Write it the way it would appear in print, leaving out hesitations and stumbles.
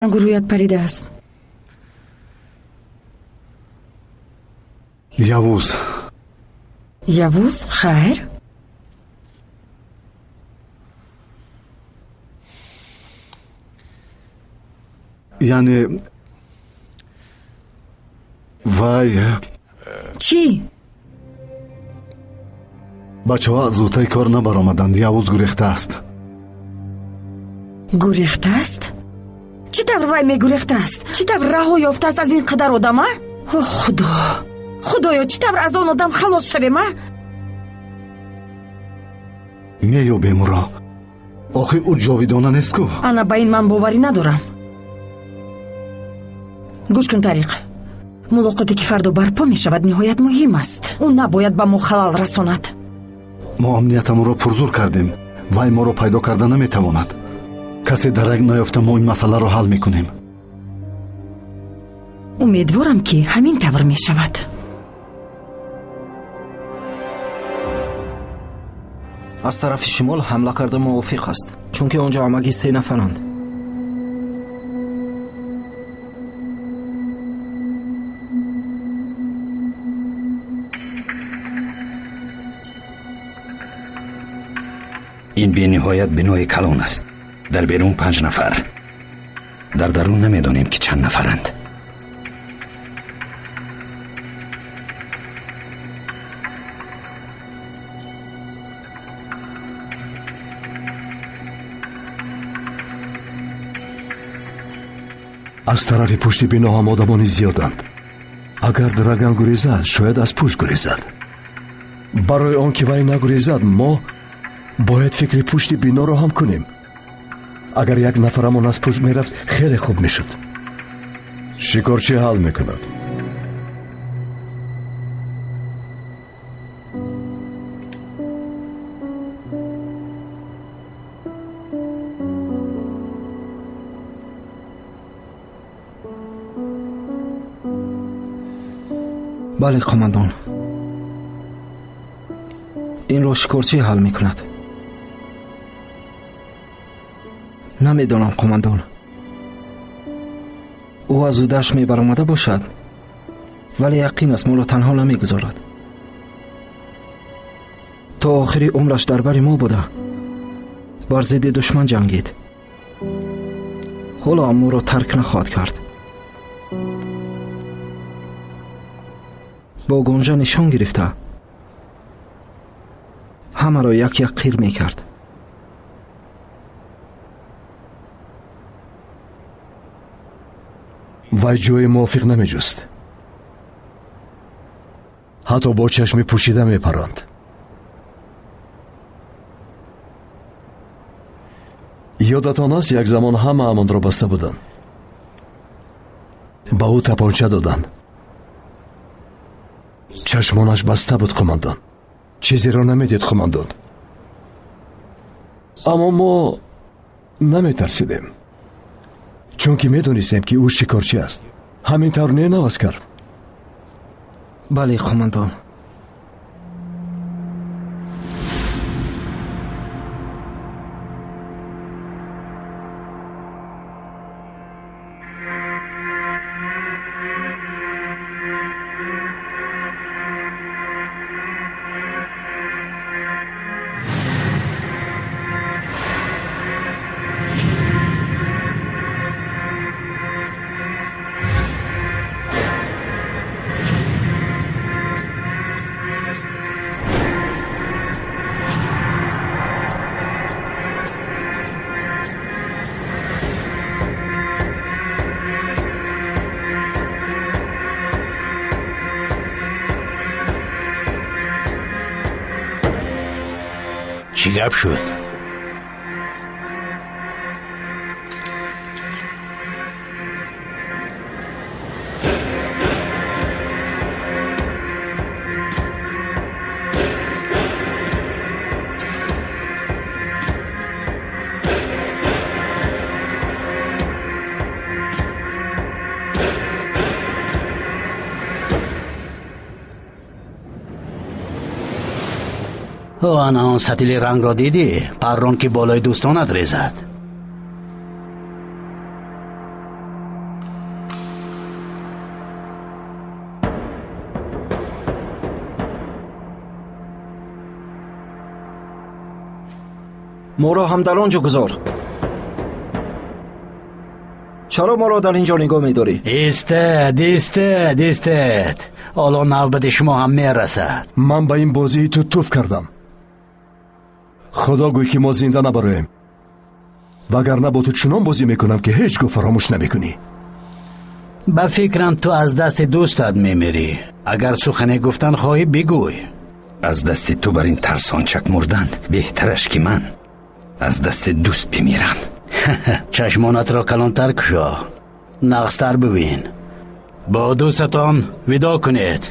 Рӯят паридааст. Явуз. Явуз, хайр? Яъне вай. Чӣ? Бачаҳо аз зудтаи кор набаромаданд. Явуз гурехтааст. Гурехтааст? Чӣ тавр вай мегурехтааст? Чӣ тавр раҳо ёфтааст аз ин қадар одам, а? О, Худо! Худоё, чӣ тавр аз он одам халос шавем, а? Меёбем ӯро. Охир ӯ ҷовидона нест ку? Ана ба ин ман боварӣ надорам. Гӯш кун, Тариқ. Мулоқоте ки фардо барпо мешавад, ниҳоят муҳим аст. Ӯ набояд ба мо халал расонад. Мо амниятамонро пурзур кардем. Вай моро пайдо карда наметавонад. Касе дарак наёфта, мо ин масъаларо ҳал мекунем. Умедворам, ки ҳамин тавр мешавад. Аз тарафи шимол ҳамла карда мувофиқ аст, чунки он ҷо ҳамагӣ се нафаранд. Ин бениҳоят бинои калон аст. Дар берун 5 нафар. Дар дарун намедонем, ки чанд нафаранд. Аз тарафи пушти бино ҳам одамони зиёданд. Агар Драган гурезад, шояд аз пушт гурезад. Барои он ки вай нагурезад, мо бояд фикри пушти биноро ҳам кунем. Агар як нафарамон аз пушт мерафт, хеле хуб мешуд. Шикорчӣ ҳал мекунад. Бале, қомандон, инро шикорчӣ ҳал мекунад. Намедонам, қомандон, ӯ аз ӯдаш мебаромада бошад, вале яқин аст, моро танҳо намегузорад. То охири умраш дар бари мо буда, бар зидди душман ҷангид. Ҳоло ҳам моро тарк нахоҳад кард. Бо гонжа нишон гирифта ҳамаро як як қир мекард. Вай ҷои мувофиқ намеҷуст. Ҳатто бо чашми пӯшида мепаронд. Ёдатон аст, як замон ҳама амонро баста буданд. Ба ӯ тапонча доданд. Чашмонаш баста буд, қумандон. Чизеро намедид, қумандон. Аммо мо наметарсидем, чунки медонистем, ки ӯ шикорчӣ аст. Ҳамин тавр не, Наваскар? Бале, қумандон. Чӣ гап шуд? Ана он сатили рангро дидӣ? Паррон, ки болои дӯстонат резад. Моро ҳам дар он ҷо гузор. Чаро моро дар ин ҷо нигоҳ медорӣ? Истед, истед, истед, ҳоло навбати шумо ҳам мерасад. Ман ба ин бозии ту туф кардам. Худо гӯй, ки мо зинда набароем, вагарна бо ту чунон бозӣ мекунам, ки ҳеҷ гоҳ фаромӯш намекунӣ. Ба фикрам, ту аз дасти дӯстат мемирӣ. Агар сухане гуфтан хоҳӣ, бигӯй. Аз дасти ту бар ин тарсончак мурдан беҳтараш, ки ман аз дасти дӯст бимирам. Чашмонатро калонтар кушо, нағзтар бибин. Бо дӯстатон видоъ кунед.